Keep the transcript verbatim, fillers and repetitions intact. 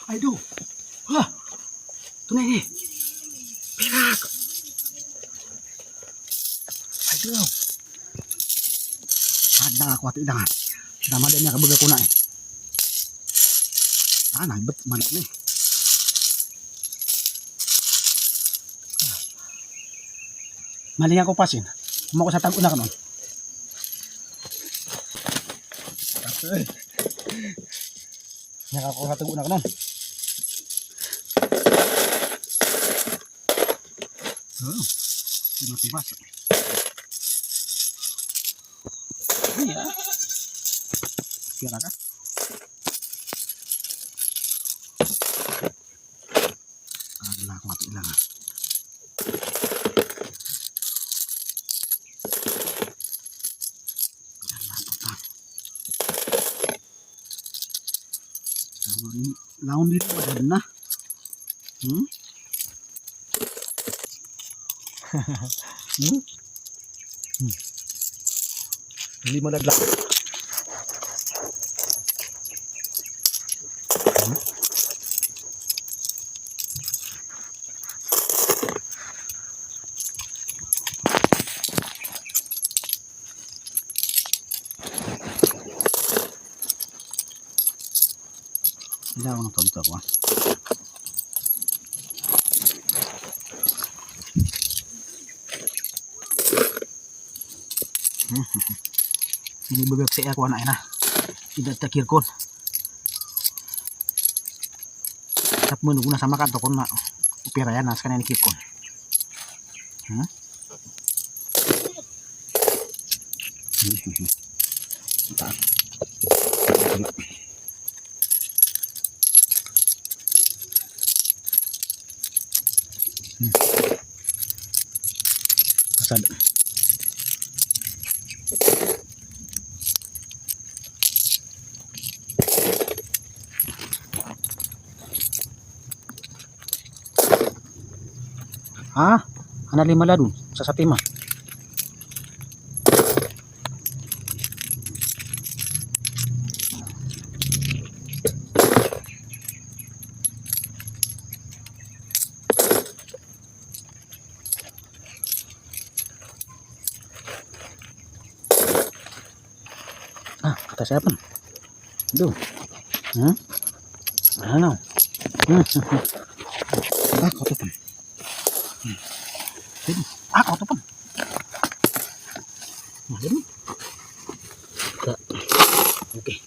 Ay, do. Ha? Tunay ni. Pirak. Ay, do. Ada ako ati dangan. Ada mali niya kabaga ko na eh. Ah, nagbet mali ni. Mali nga ko pasin. Mako sa tago na kanon. Nya ka ko sa tago na kanon. Oh, matibas. Iya. Kira ka? Ala ko ati lang. Ala ko ta. Laon dito, wala na. Hmm? Hmm? Hmm. Lima na lang. Hmm? Ila ko na kabita ko. Ini bebek saya ko anak ina. Tidak takir kon. Tap menunggu na sama kan tokon na. Upira ya na sekalian kir kon. Hmm? Hmm. Pasad. Ha? Ana lima ladon sa sapi ma. Ah, kata siapa? Aduh. Hmm? Ano? Hmm. Ah, koto pen. Hmm. Jadi, ah, koto pen. Nah, jadi. Oke.